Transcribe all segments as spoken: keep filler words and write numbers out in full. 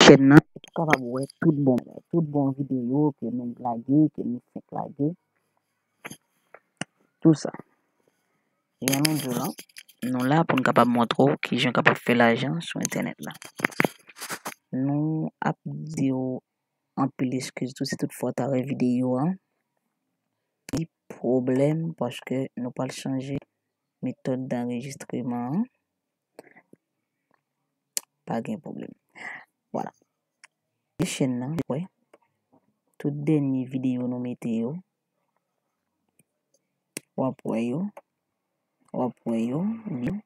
chèn nan, ou kapab wè tout bon, tout bon videyo ke nou lage, ke nou fèk lage, tou sa. Jan nou di w lan, nou la pou n kapab montre w kijan w kapab fè lajan sou entènèt la. Nou ap di w anpil eskiz tou si tout fwa w ta wè videyo a. Li pwoblèm paske nou pral chanje metòd danrejistreman an. Pa gen pwoblèm. Vwala. Chèn nan, w ap wè tout dènye videyo nou mete yo. W ap wè yo. W ap wè yo. Byen.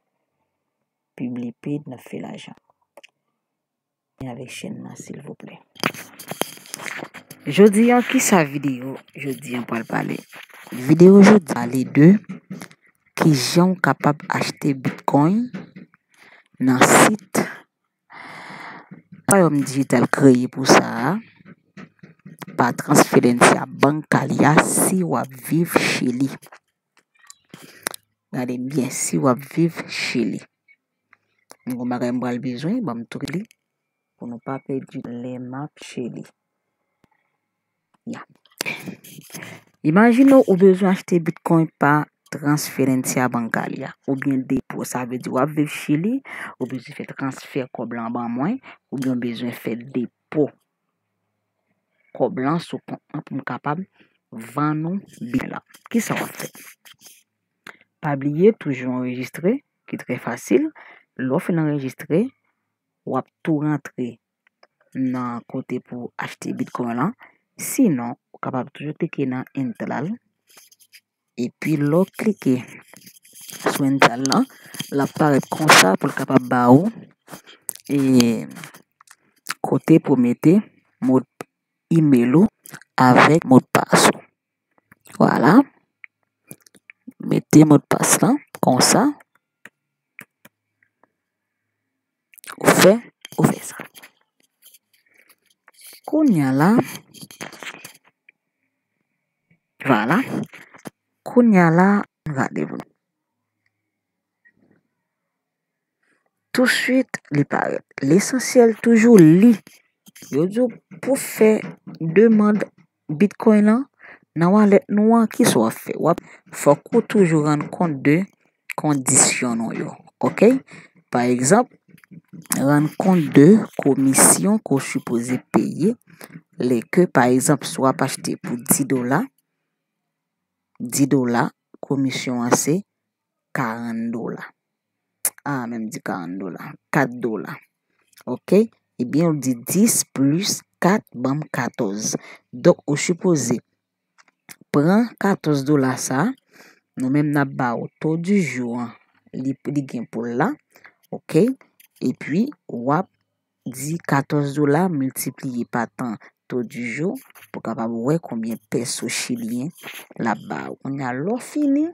Pibliye, n ap fè lajan. Avèk chèn nan, silvouplè. Jodi a, kisa videyo jodi a pral pale? Videyo jodi a pale de kijan w kapab achte Bitcoin nan sit Wayòm Dijital kreye pou sa a, pa Transferencia Bancaria si w ap viv Chili. Gade byen, si w ap viv Chili. M gon bagay m pral bezwen, ban m tou li pou nou pa pèdi lè m ap Chili. Ya. Imajine w bezwen achte Bitcoin pa Transferencia Bancaria oubyen depo. Sa vle di w ap viv Chili, ou bezwen fè transfè kòb lan ban mwen, oubyen w bezwen fè depo kòb lan sou kont lan pou m kapab vann ou byen la. Kisa w ap fè? Pa bliye toujou anrejistre, ki trè fasil. Lè w fin anrejistre, w ap tou rantre nan kote pou achte Bitcoin lan. Sinon, ou kapab toujou klike nan Enter la. Epi lè w klike sou Enter lan, l ap parèt konsa pou l kapab ba ou e kote pou mete mo email ou avèk modpas ou. Vwala. Mete modpas lan konsa. Ou fè, ou fè sa. Kounye a la, vwala. Kounye a la, gade pou nou. Touswit, li parèt. Lesansyèl toujou li. Yo di w pou fè demann Bitcoin lan nan wallet nou an, kisa w ap fè? W ap, fòk ou toujou rann kont de kondisyon nou yo. Oke? Pa egzanp, rann kont de komisyon ke w sipoze peye lè ke, pa egzanp, si w ap achte pou dis dola, dis dola, komisyon an se karant dola. Ah, menm di karant dola, kat dola. Oke? Ebyen, ou di dis plis kat ban m katòz. Donk, ou sipoze pran katòz dola sa, nou menm n ap ba ou taux du jour an, li, li gen pou l la. Oke? Epi, w ap di katòz dola miltipliye pa tan taux du jour pou kapab wè konbyen pèso chilyen l ap ba ou. Kounye a, lè w fini,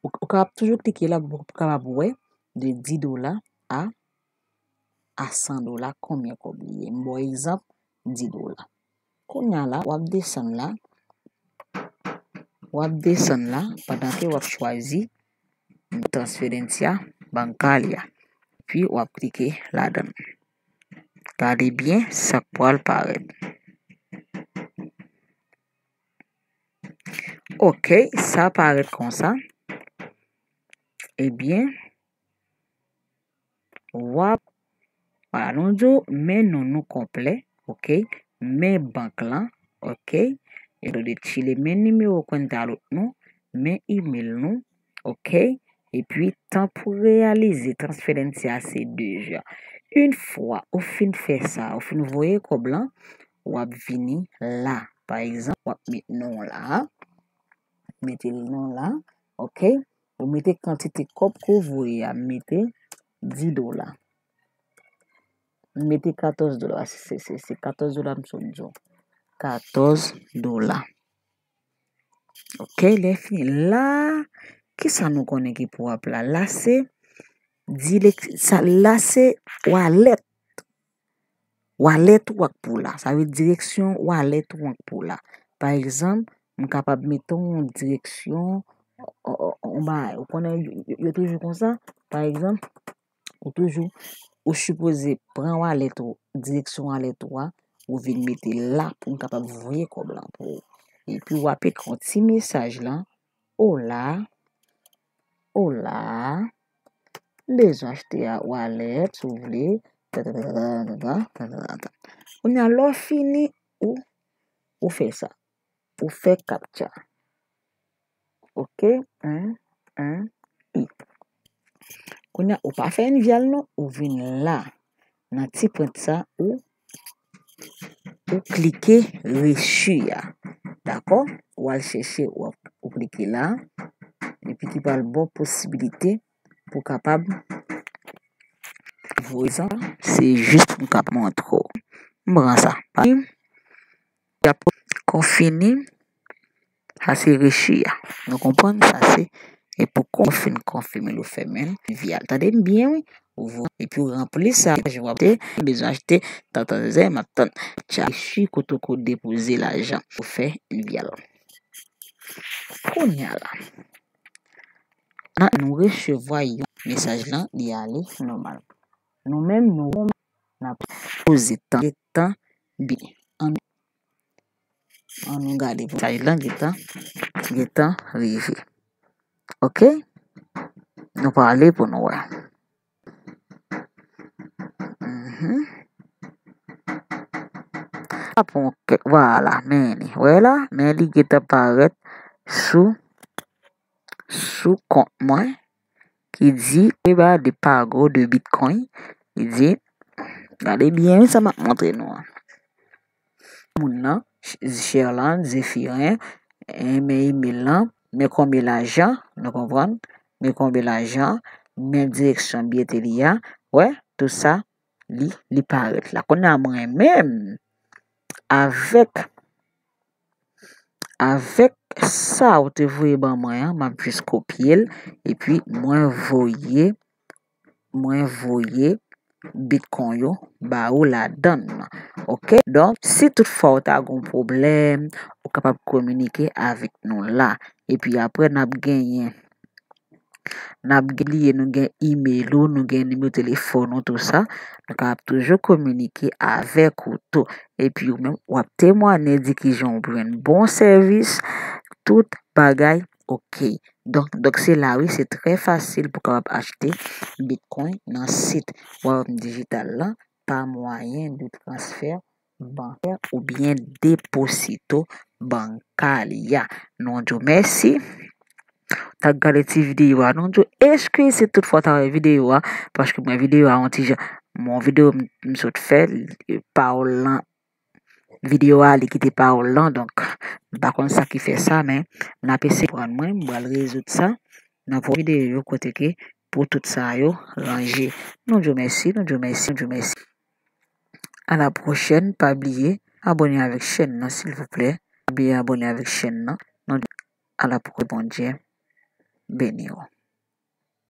ou, ou kapab toujou klike la pou kapab wè de dis dola a, a san dola konbyen kòb li ye. M ba w egzanp, dis dola. Kounye a la, w ap desann la, w ap desann la pandan ke w ap chwazi Transferencia Bancaria. Epi w ap klike ladan l. Gade byen sa k pral parèt. Oke, sa parèt konsa. Ebyen, w ap, vwala, nou di w men non nou konplè, oke, men bank lan, oke, e nou de Chile, men nimewo kwenta nou, men email nou, oke, epi tan pou reyalize transferencia se de jou. Yon fwa ou fin fè sa, ou fin voye kòb lan, w ap vini la. Pa egzanp, w ap met non w la, mete non w la, oke? Ou mete kantite kòb ke w voye a, mete dis dola. Mete katòz dola, se, se, se katòz dola m sot di w. Katòz dola. Oke, lè fini la, kisa nou konnen ki pou w ap la? La se dirèk, sa, la se wallet. Wallet ou ak pou la. Sa vle direksyon wallet ou ak pou la. Pa egzanp, m kapab mete yon direksyon, yon, yon, yon bagay. Ou konnen yo, yo, yo toujou konsa. Pa egzanp, ou toujou ou sipoze pran wallet ou, direksyon wallet ou a, ou vin mete la pou m kapab voye kòb lan pou ou. Epi w ap ekri yon ti mesaj lan, Hola, hola, m bezwen achte a wallet, si w vle. Kounye a, lè w fini, ou, ou fè sa. Ou fè captcha. Ok, en, en, i. Kounye a, ou pa fè envy al non, ou vin la. Nan ti pwent sa, ou, ou klike reçu a. Dakò? Ou al chèche, ou, ou klike la. Epi ki pral ba w posibilite pou kapab voye sa. Se jis pou m kab montre w. M pran sa. Y ap konfini. Sa se reçu a. Nou konprann? Sa se, e pou konfin, konfime l ou fèmen l. Vye al. Tande m byen, wi. Ou vo-, epi ou ranpli sa, jan w ap te, bezwen achte, tann, tann, zè, m ap tann. Tcha, reçu kote ou ko depoze lajan. Ou fè envy al. Kounye a la. Nan, nou resevwa yon mesaj lan, li ale nòmal. Nou menm, nou, n ap poze tan, tan, bi. An, an nou gade pou mesaj lan, gentan, gentan rive. Ok? Nou prale pou nou wè. Mhm. Apre, ok, vwala, men li. Wè la, men li gentan parèt sou, sou kont mwen ki di, eba, de pago de Bitcoin. Li di, gade byen, wi, sa m ap montre nou an. Moun nan, Ch-, Sherlan, Zephirin, eh, men email lan, men konbyen lajan, nou konprann, men konbyen lajan, men direksyon biyete li a, wè, tout sa, li, li parèt la. Kounye a mwen menm, avèk, avèk sa ou te voye ban mwen an, m ap jis kopye l, epi mwen voye, mwen voye Bitcoin yo ba ou ladann. Ok? Donk, si toutfwa ou ta gon pwoblèm, ou kapab kominike avèk nou la. Epi apre, n ap genyen, n ap gen, bliye, nou gen email ou, nou gen nimewo telefòn ou, tou sa. Nou kapab toujou kominike avèk ou tou. Epi ou menm, w ap temwanye di kijan ou jwenn bon sèvis, tout bagay ok. Donk, donk se la wi, se trè fasil pou kapab achte Bitcoin nan sit Wayòm Dijital lan pa mwayen de transfè bankè oubyen deposito bankaria. Nou di w mèsi. T ap gade ti videyo a, nou di w eskize si toutfwa w ta wè videyo a, paske mwen videyo a yon ti jan, yon videyo m, m sot fè, pawòl lan, videyo a, li kite pawòl lan, donk, m pa konn sa ki fè sa, men n ap eseye konprann mwen, m pral rezoud sa nan pwòp videyo yo kote ke pou tout sa yo ranje. Nou di w mèsi, nou di w mèsi, nou di w mèsi. A la pwochèn, pa bliye abòne avèk chèn nan, silvouplè. Pa bliye abòne avèk chèn nan. Nou di a la pwochèn, Bondye beni w.